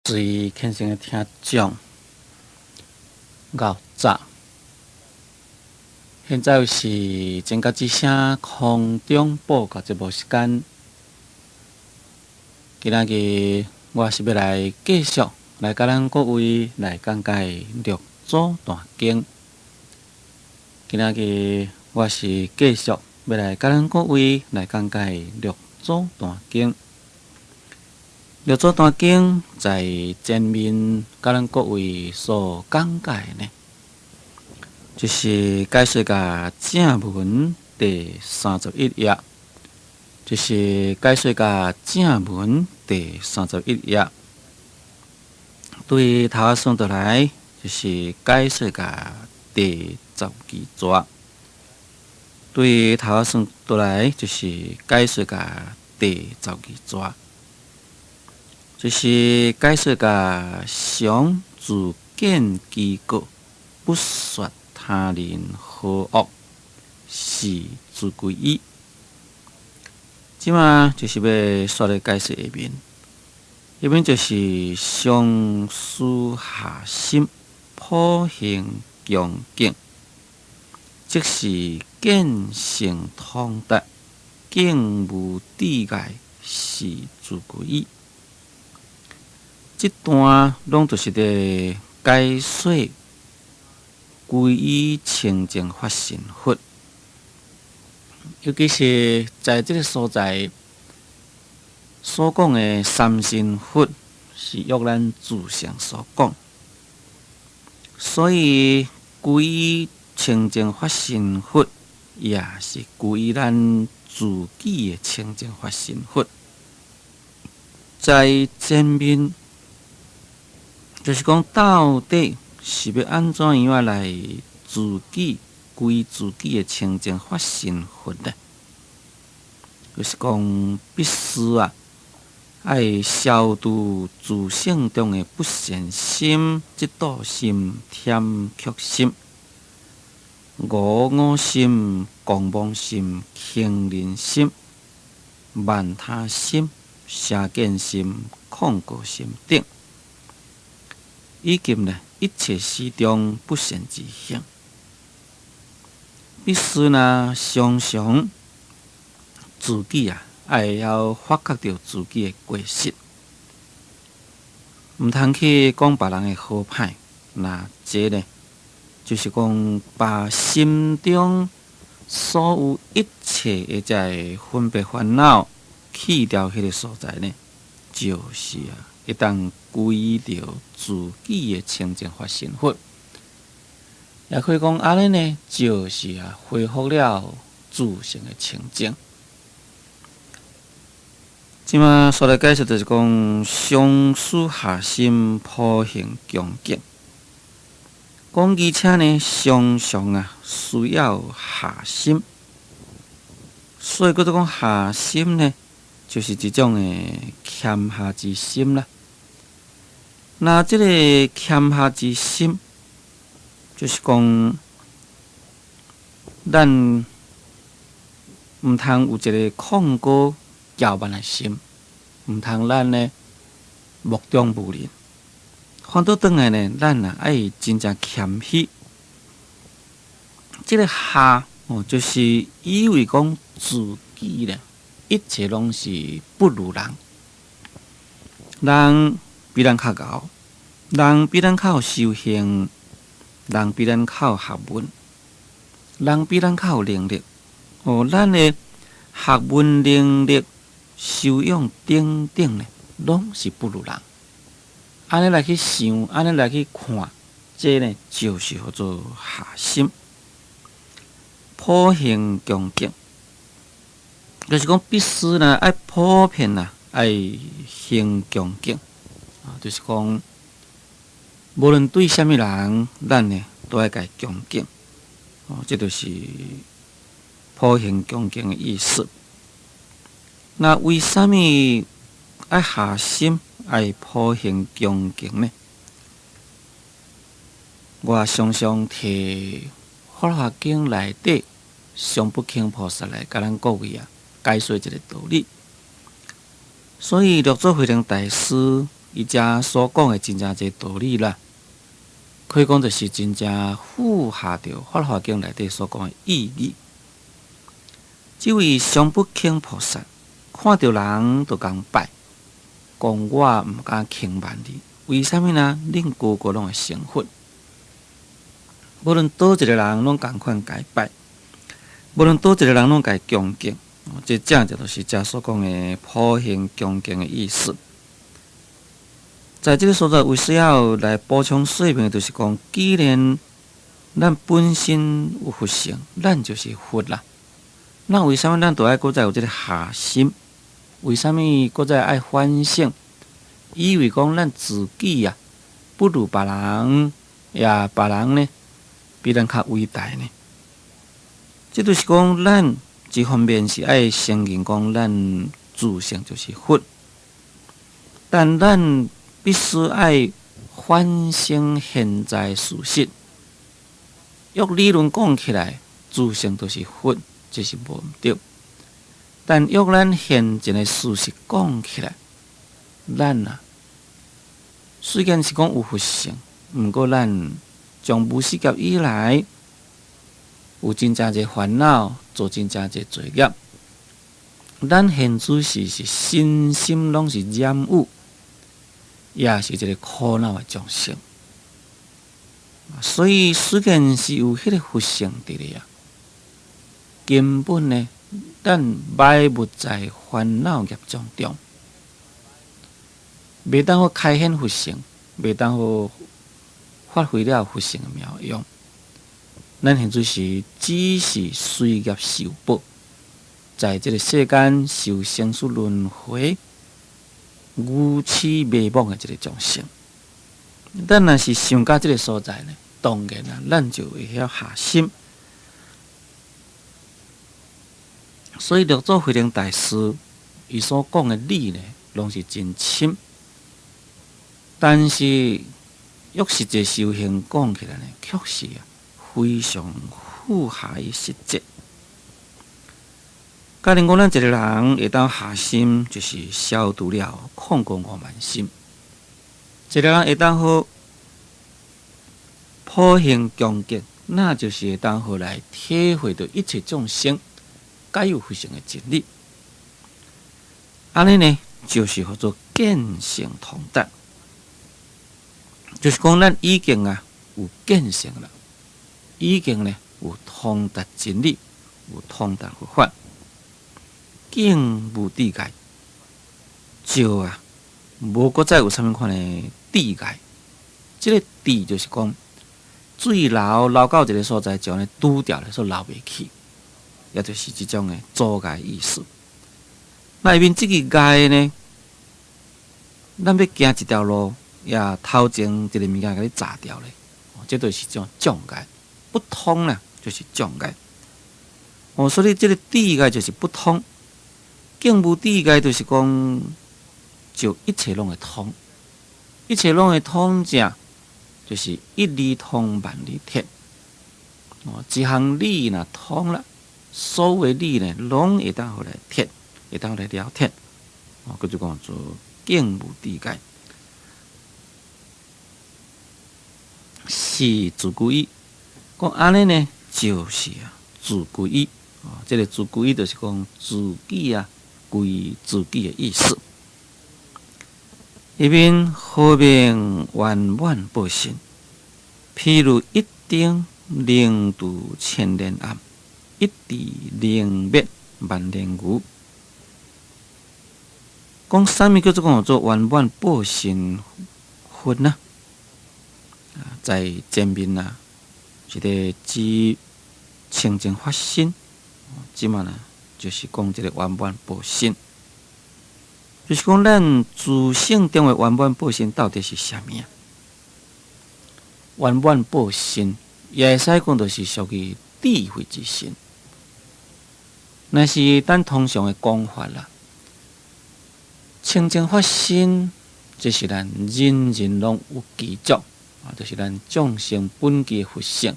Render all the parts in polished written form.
最虔誠的聽眾，𠢕早。現在是正覺之聲空中報告節目時間。今仔日我是欲來繼續來佮咱各位來講解六祖壇經。今仔日我是繼續欲來佮咱各位來講解六祖壇經。六祖壇經在前面佮咱各位所講解的呢，就是解說共正文第三十一頁，就是解說共正文第三十一頁。對頭仔算倒來，就是解說共第十二逝。對頭仔算倒來，就是解說共第十二逝。就是解說共常自見其過，不說他人好惡，是自歸依。這馬就是欲煞來解說下面，下面就是常思下心，普行恭敬，即是見性通達，境無滯礙，是自歸依。這段攏就是佇解說歸依清淨法身佛，尤其是在這个所在所講的三身佛，是約咱自性所講，所以歸依清淨法身佛，也是歸依咱自己的清淨法身佛，在前面。就是講，到底是欲按怎樣仔來自己歸自己的清淨法身佛呢？就是講，必須啊，愛消除自性中的不善心、嫉妒心、貪欲心、無我心、狂妄心、輕佞心、慢他心、邪見心、控告心等。以及呢，一切時中不善之行，必須呢，常常自己啊，愛會曉發覺著自己的過失，毋通去講別人的好歹。那這呢，就是講把心中所有一切的這个分別煩惱去掉，彼个所在呢，就是啊，會當歸著自己的清淨法身佛，也可以講按呢呢，就是啊，恢復了自性的清淨。這馬煞來解釋就是講，常思下心，普行恭敬。講而且呢，常常啊需要下心，所以閣做講下心呢，就是一種的謙下之心啦。那這个謙下之心，就是講，咱毋通有一个控告驕慢的心，毋通咱呢目中無人。反倒轉來呢，咱啊愛真正謙虛。這个下哦，就是以為講自己呢，一切攏是不如人，人比咱較𠢕，人比咱較有修行，人比咱較有學問，人比咱較有能力。哦，咱的學問能力、修養等等呢，攏是不如人。按呢來去想，按呢來去看，這呢就是號做下心，普行恭敬，就是講必須呢愛普遍啊，愛行恭敬。啊，就是講，無論對啥物人，咱呢都愛共伊恭敬。哦，這就是普行恭敬的意思。那為啥物愛下心，愛普行恭敬呢？我常常提《法華經》內底上不空菩薩來共咱各位啊解說這个道理。所以六祖慧能大師伊遮所講的真正濟道理啦，可以講就是真正符合著《法華經》內底所講的意義。這位常不輕菩薩看著人就共拜，講我毋敢輕慢你，為啥物呢？恁個個攏會成佛，無論佗一个人攏仝款共拜，無論佗一个人攏共恭敬，這正正就是遮所講的普行恭敬的意思。在這个所在，有需要來補充說明，就是講，既然咱本身有佛性，咱就是佛啦。那為啥物咱都愛閣再有這个下心？為啥物閣再愛反省？以為講咱自己啊，不如別人，也別人呢，比咱較偉大呢？這就是講，咱一方面是愛承認講咱自性就是佛，但咱必須愛反省現在事實。用理論講起來，自性就是佛，這是無毋對。但用咱現前的事實講起來，咱啊，雖然是講有佛性，毋過咱從無始劫以來，有真正濟煩惱，做真正濟罪業。咱現此時是身心攏是染污，也是一个苦惱的眾生。所以雖然是有彼个佛性佇咧啊，根本呢，咱埋沒在煩惱業障中，袂當好開顯佛性，袂當好發揮了佛性的妙用。咱現在是只是隨業受報，在這个世間受生死輪迴、愚癡迷惘的一个眾生。咱若是想到這个所在呢，當然啊，咱就會曉下心。所以六祖慧能大師伊所講的理呢，攏是真深。但是，欲實際修行講起來呢，確實啊，非常符合伊實際。假如講咱一个人會當下心，就是消除了曠古傲慢心；一个人會當好普行恭敬，那就是會當好來體會著一切眾生皆有佛性的真理。按呢呢，就是號做見性通達，就是講咱已經啊有見性啦，已經呢有通達真理，有通達佛法，境無滯礙，就啊無閣再有啥物款的滯礙。這个滯就是講水流流到一个所在，就按呢拄著咧，所以流袂去，也就是這種的阻礙意思。那下面這个礙呢，咱欲行一條路，也頭前一个物件共你閘掉咧，這就是一種障礙，不通啦，就是障礙。哦，所以這个滯礙就是不通，境無滯礙就是講，就一切攏會通，一切攏會通者，就是一理通萬理徹。哦，一項理若通啦，所有理呢，攏會當予來徹，會當來了徹。哦，閣就講做境無滯礙，是自歸依。講按呢呢，就是啊，自歸依。哦，這个自歸依就是講自己啊，歸自己的意思。彼面何名圓滿報身？譬如一燈能度千年暗，一智能滅萬年愚。講啥物叫做講做圓滿報身佛呢？在前面啊，是咧指清淨法身，這馬呢就是講這个圓滿報身，就是講咱自性中的圓滿報身到底是啥物啊？圓滿報身也會使講，就是屬於智慧之身。若是咱通常的講法啦，清淨法身，這是咱人人攏有具足，啊，就是咱眾生本具的佛性，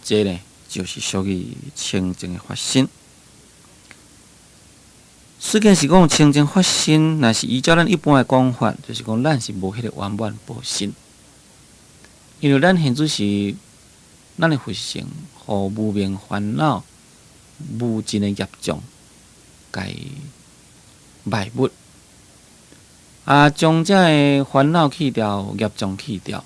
這呢就是屬於清淨的法身。雖然是講清淨法身，若是依照咱一般的講法，就是講咱是無彼個圓滿報身，因為咱現在是咱的佛性，予無明煩惱、無盡的業障，共埋沒。啊，將這个煩惱去掉，業障去掉，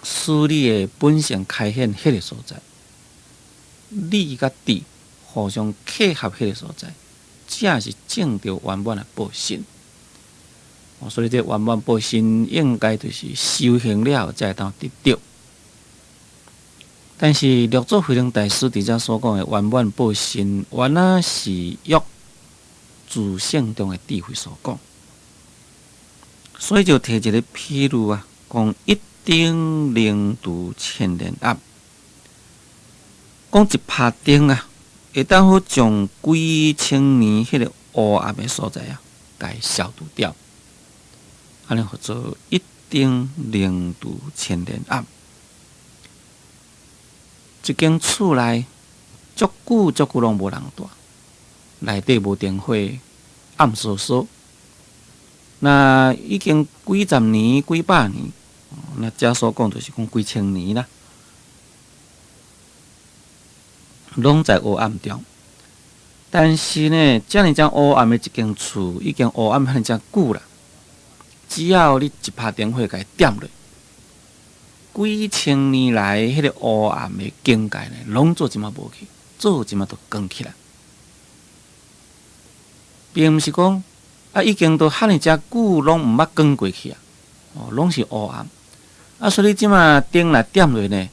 使你的本性開顯彼个所在，理佮智互相契合彼个所在，才是證著圓滿的報身。哦，所以這圓滿報身應該就是修行了才會當得著。但是六祖慧能大師佇遮所講的圓滿報身，原來是約自性中的智慧所講。所以就提一个譬喻啊，講一燈能除千年暗，講一拍燈啊，會當好將幾千年彼个烏暗的所在啊，共消除掉。按呢號做一燈能除千年暗。一間厝內足久足久攏無人蹛，內底無燈火，暗嗍嗍。那已經幾十年、幾百年，那遮所講就是講幾千年啦，攏在黑暗中。但是呢，遮爾遮黑暗的一間厝，已經黑暗遐爾遮久啦。只要你一拍燈火，共伊點落，幾千年來彼个黑暗的境界呢，攏做這麼無去，做這麼就光起來，並毋是講啊，已經都遐爾遮久，攏毋捌光過去啊，哦，攏是黑暗。啊，所以這馬燈若點落呢，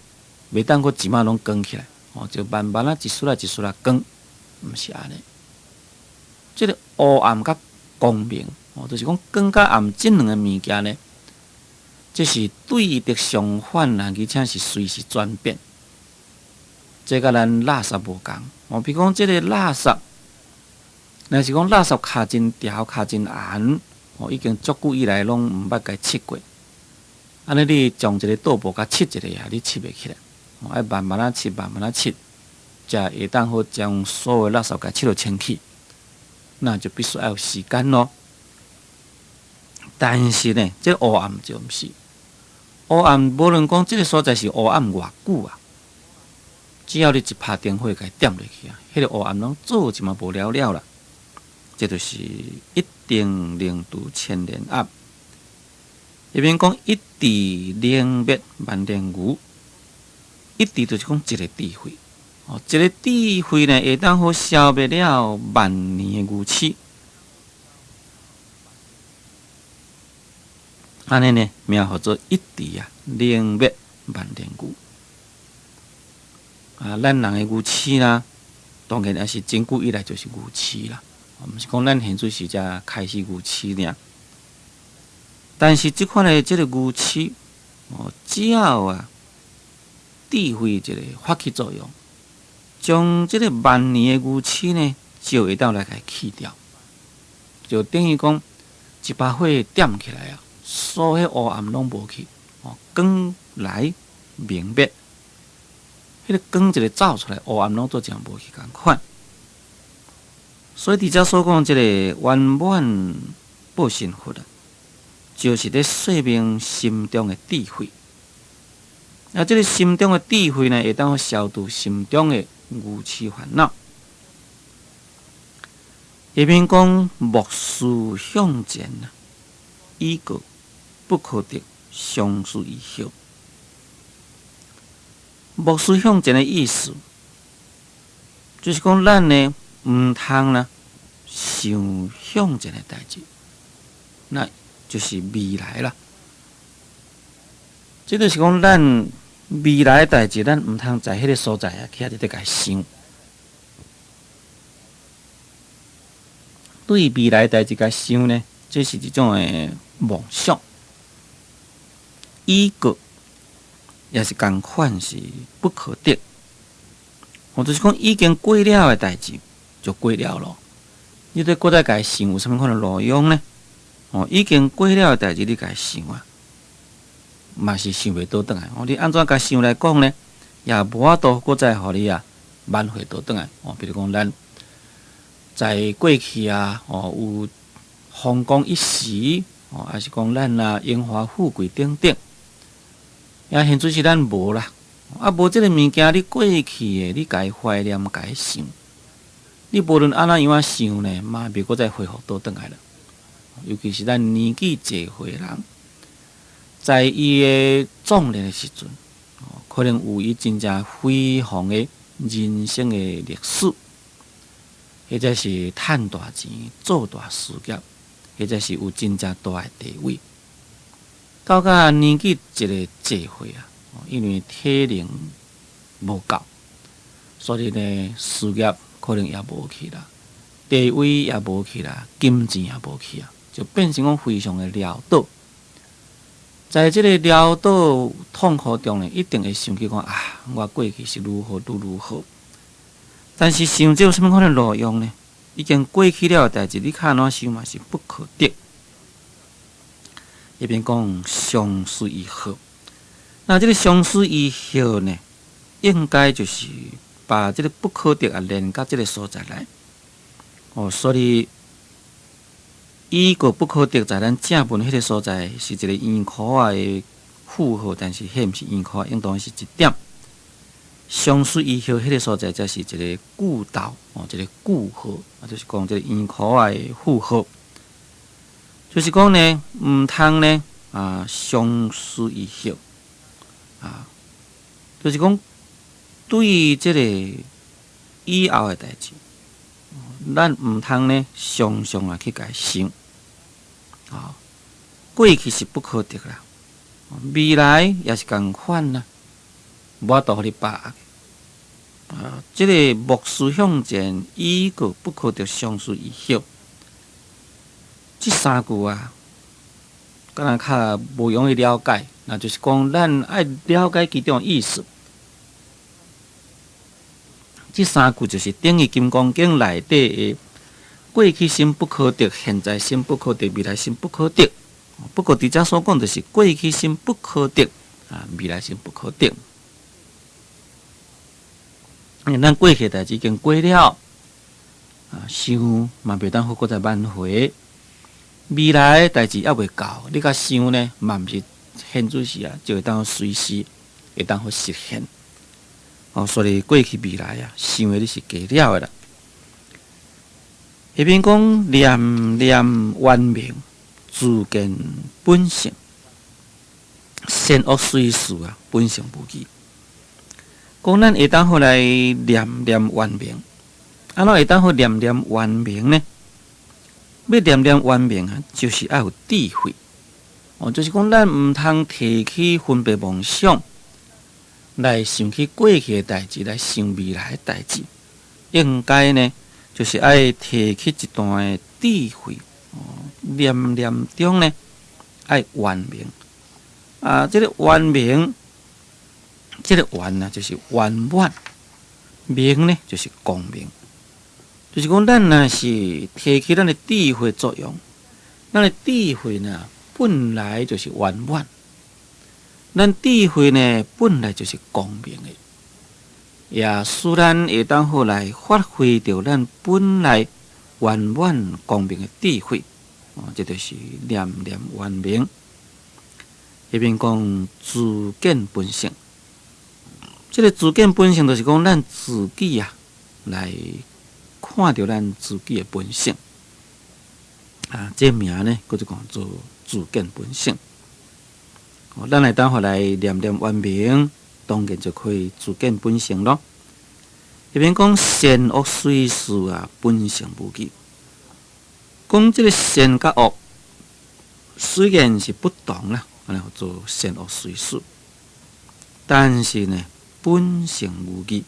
袂當閣一馬攏光起來，哦，就慢慢仔一絲仔一絲仔光，毋是按呢。這个黑暗佮光明，哦，就是講光佮暗這兩个物件呢，這是對的相反啊，而且是隨時轉變。這佮咱垃圾無仝。哦，比如講這个垃圾，若是講垃圾卡真潮、卡真絚，哦，已經足久以來攏毋捌共拭過。按呢，你將一个桌布共拭一下啊，你拭袂起來。哦，愛慢慢仔拭，慢慢仔拭，才會當好將所有垃圾共拭予清氣。那就必須愛有時間囉。但是呢，這個黑暗就毋是。黑暗，無論講這个所在是黑暗偌久啊，只要你一拍燈火共伊點落去啊，彼個黑暗攏做一嘛無了了啦。這就是一燈能除千年暗。下面講一智能滅萬年愚，一智就是講一个智慧，哦，一个智慧呢，會當好消滅了萬年的愚癡。按呢呢，名號做一智啊，能滅萬年愚。啊，咱人的愚癡啦，當然也是真久以來就是愚癡啦。毋是講咱現在時才開始愚癡爾。但是這款的這個愚癡，哦，只要啊，智慧一个發起作用，將這個萬年的愚癡呢，就會當來共去掉。就等於講一把火點起來啊，所有黑暗攏無去，哦，光來明滅，彼個光一个照出來，黑暗攏做成無去仝款。所以佇遮所講這個圓滿報身佛啊，就是咧說明心中的智慧。啊，這個心中的智慧呢，會當消除心中的愚癡煩惱。下面講莫思向前啊，已過不可得，常思於後。莫思向前的意思，就是講咱呢毋通啦想向前的代誌，那就是未來啦。這就是講咱未來的代誌，咱毋通在彼个所在啊，去遐直直共想。對未來代誌共想呢，這是一種的妄想。已過也是仝款是不可得。我就是講已經過了的代誌就過了囉。你對閣再共想有啥物款的路用呢？哦，已經過了的代誌你共想啊，嘛是想袂倒轉來。哦，你按怎共想來講呢？也無法度閣再予你啊挽回倒轉來。哦，比如講咱在過去啊，哦，有風光一時，哦，抑是講咱啊榮華富貴等等，啊，現在是咱無啦，啊，無這个物件，你過去的，你共伊懷念，共伊想，你無論按怎樣仔想呢，嘛袂閣再恢復倒轉來了。尤其是咱年紀濟歲的人，在伊的壯年的時陣，可能有伊真正輝煌的人生的歷史，或者是趁大錢、做大事業，或者是有真正大的地位。到甲年紀一个濟歲啊，因為體能無夠，所以呢，事業可能也無去啦，地位也無去啦，金錢也無去啊，就變成講非常的潦倒。在這個潦倒痛苦中呢，一定會想起講啊，我過去是如何如如何。但是想這有啥物款的路用呢？已經過去了的代誌，你較按怎想嘛是不可得。彼邊講相思以後，那這個相思以後呢，應該就是把這個不可得啊連到這個所在來。哦，所以以個不可得在咱正文彼个所在是一個圓箍仔的符號，但是彼毋是圓箍仔，應當是一點。相思以後彼个所在才是一個句逗，哦，一個句號，啊，就是講這個圓箍仔的符號。就是講呢，毋通呢啊，相思以後啊，就是講對於這個以後的代誌，咱毋通呢常常啊去共伊想啊，過去是不可得啦，未來也是仝款啦，無法度予你把握。啊，這個莫思向前，已過不可得，相思以後。這三句啊，敢若較無容易了解，那就是講咱愛了解其中意思。這三句就是等於《金剛經》內底的過去心不可得，現在心不可得，未來心不可得。不過佇遮所講就是過去心不可得，啊，未來心不可得。因為咱過去代誌已經過了，啊，想嘛袂當好閣再挽回。未來的代誌猶未到，你共想呢，嘛毋是現在時啊，就會當隨時會當予實現。哦，所以過去未來啊，想的你是加了的啦。彼邊講念念圓明，自見本性，善惡隨事啊，本性無異。講咱會當予來念念圓明，按怎會當予念念圓明呢？欲念念圓明啊，就是愛有智慧。哦，就是講咱毋通提起分別妄想來想起過去的代誌，來想未來的代誌。應該呢，就是愛提起一段的智慧。哦，念念中呢，愛圓明。啊，這個圓明，這個圓啊，就是圓滿；明呢，就是光明。就是講，咱若是提起咱的智慧作用，咱的智慧呢，本來就是圓滿。咱智慧呢，本來就是光明的，也使咱會當予來發揮著咱本來圓滿光明的智慧。哦，這就是念念圓明。彼邊講自見本性，這個自見本性就是講咱自己啊，來看著咱自己的本性。啊，這名呢，閣做講做自見本性。哦，咱會當予來念念圓明，當然就可以自見本性咯。彼邊講善惡隨事啊，本性無異。講這個善佮惡，雖然是不同啦，按呢號做善惡隨事，但是呢，本性無異。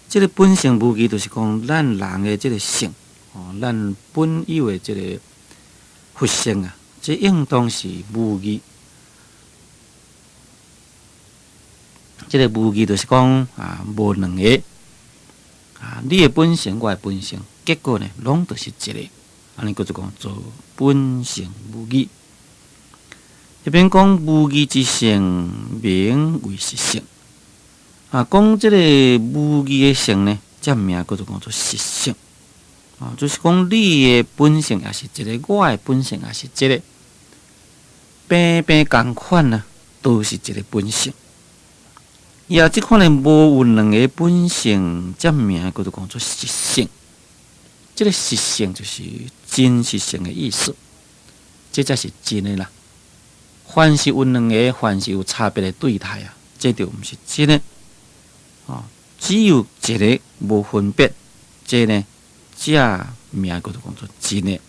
這個本性無異，就是講咱人的這個性，哦，咱本有的這個佛性啊，這應當是無異。這個無異就是講啊，無兩个啊，你的本性，我的本性，結果呢，攏都是一个，按呢叫做講做本性無異。彼邊講無異之性，名為實性。啊，講這個無異的性呢，這名叫做講做實性。哦，就是講你的本性也是一个，我的本性也是一个，平平仝款啊，都是一个本性。也這款的無有兩个本性，這名叫做講做實性。這个實性就是真實性的意思，這才是真的啦。凡是有兩个，凡是有差別的對待啊，這就毋是真的。哦，只有一个無分別，這呢，這名叫做講做真的。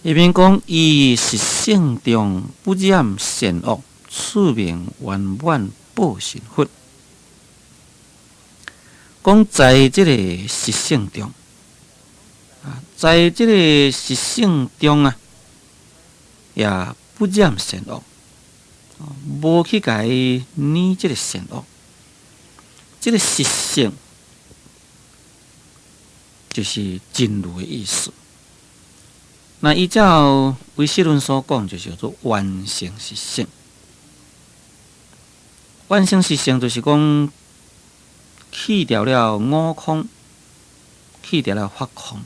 下面講於實性中不染善惡，此名圓滿報身佛。講在這个實性中，啊，在這个實性中啊，也不染善惡，無去共伊染這个善惡，這个實性就是真如的意思。那依照唯識論所講，就是叫做圓成實性。圓成實性就是講去掉了我空，去掉了法空，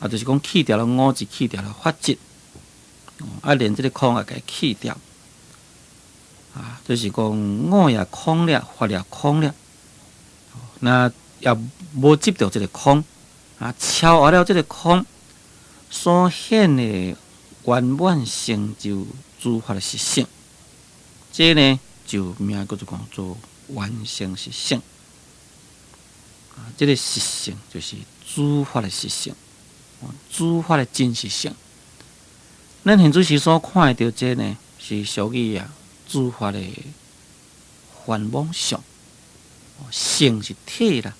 啊，就是講去掉了我執，去掉了法執，啊，連這个空也共去掉，啊，就是講我也空了，法也空了，那也無執著這个空，啊，超越了這个空所顯的圓滿成就諸法的實性，這呢就名叫做講做圓成實性。啊，這个實性就是諸法的實性，諸法的真實性。咱現在時所看著這呢，是屬於啊諸法的幻妄相。性是體啦，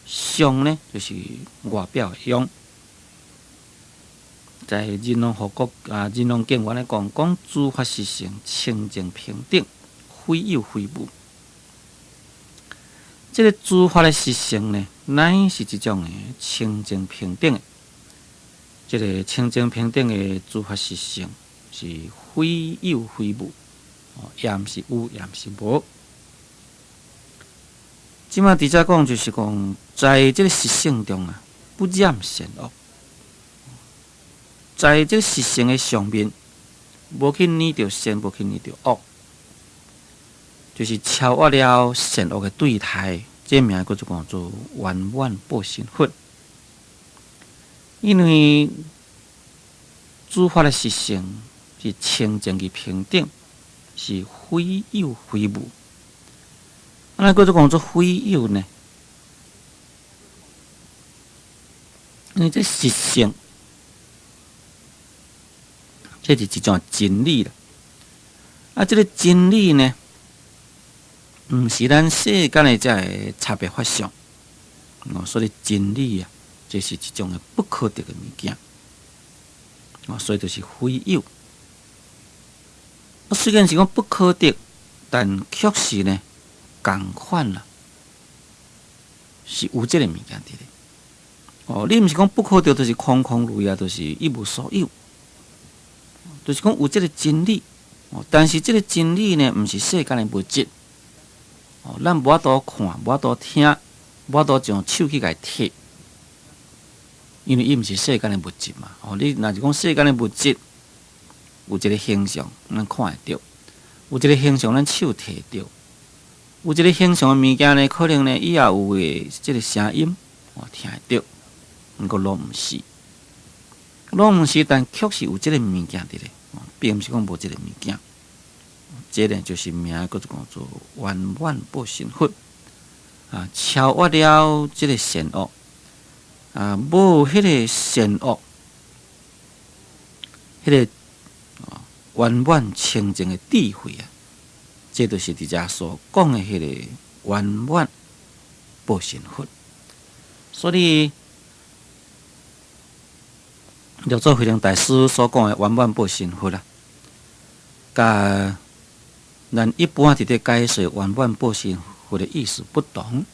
相呢就是外表的樣。在人王護國啊，人王經元咧講，講諸法實性清淨平等，非有非無。這个諸法的實性呢，乃是一種的清淨平等的。這个清淨平等的諸法實性是非有非無，也毋是有，也毋是無。這馬佇遮講就是講，在這个實性中啊，不染善惡，在這个實性的上面，無去染著善，無去染著惡，就是超越了善惡的對待，這名叫做講做圓滿報身佛。因為諸法的實性是清淨與平等，是非有非無。啊，叫做講做非有呢？因為這實性，這是一種真理啦。啊，這个真理呢，毋是咱世間的這个差別法相。哦，所以真理啊，這是一種的不可得的物件。哦，所以就是非有。啊，雖然是講不可得，但確實呢，仝款啦，是有這个物件佇咧。哦，你毋是講不可得，就是空空如也，就是一無所有，就是講有這个真理。哦，但是這个真理呢，毋是世間的物質。哦，咱無法度看，無法度聽，無法度將手去共伊提，因為伊毋是世間的物質嘛。哦，你若是講世間的物質，有一个形象，咱看會著；有一个形象，咱手提著；有一个形象的物件呢，可能呢，伊也有个這个聲音，哦，聽會著。毋過攏毋是，攏毋是，但確實有這个物件佇咧，並毋是講無這个物件。這个就是名叫做講做圓滿報身佛啊，超越了這个善惡啊，無彼个善惡，彼个圓滿清淨的智慧啊，這就是佇遮所講的彼个圓滿報身佛。所以六祖慧能大師所講的圓滿報身佛啦，佮咱一般佇咧解說圓滿報身佛的意思不同。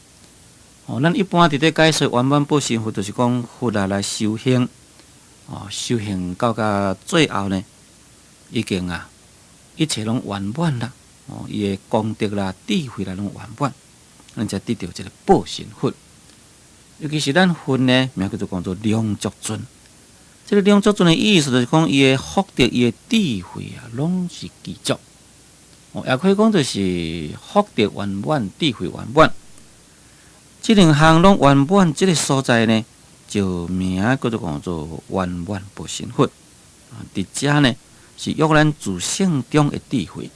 哦，咱一般佇咧解說圓滿報身佛，就是講佛啊來修行，哦，修行到甲最後呢，已經啊，一切攏圓滿啦，哦，伊的功德啦、智慧啦攏圓滿，咱才得著這个報身佛。尤其是咱佛呢，名叫做講做龍足尊。這个龍足尊的意思就是講，伊的福德、伊的智慧啊，攏是具足。哦，也可以講就是福德圓滿、智慧圓滿。這兩項攏圓滿，這个所在呢，就名叫做講做圓滿報身佛。佇遮呢，是約咱自性中的智慧，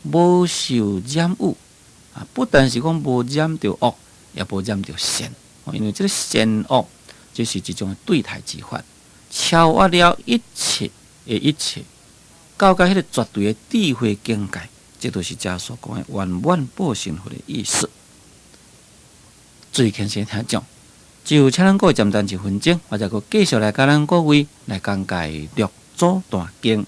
無受染污啊！不但是講無染著惡，也無染著善。因為這个善惡，這是一種對待之法，超越了一切的一切，到達彼个絕對的智慧境界，這就是遮所講的圓滿報身佛的意思。注意聽先聽講，就請咱各位暫等一分鐘，我再閣繼續來佮咱各位來講解六祖壇經。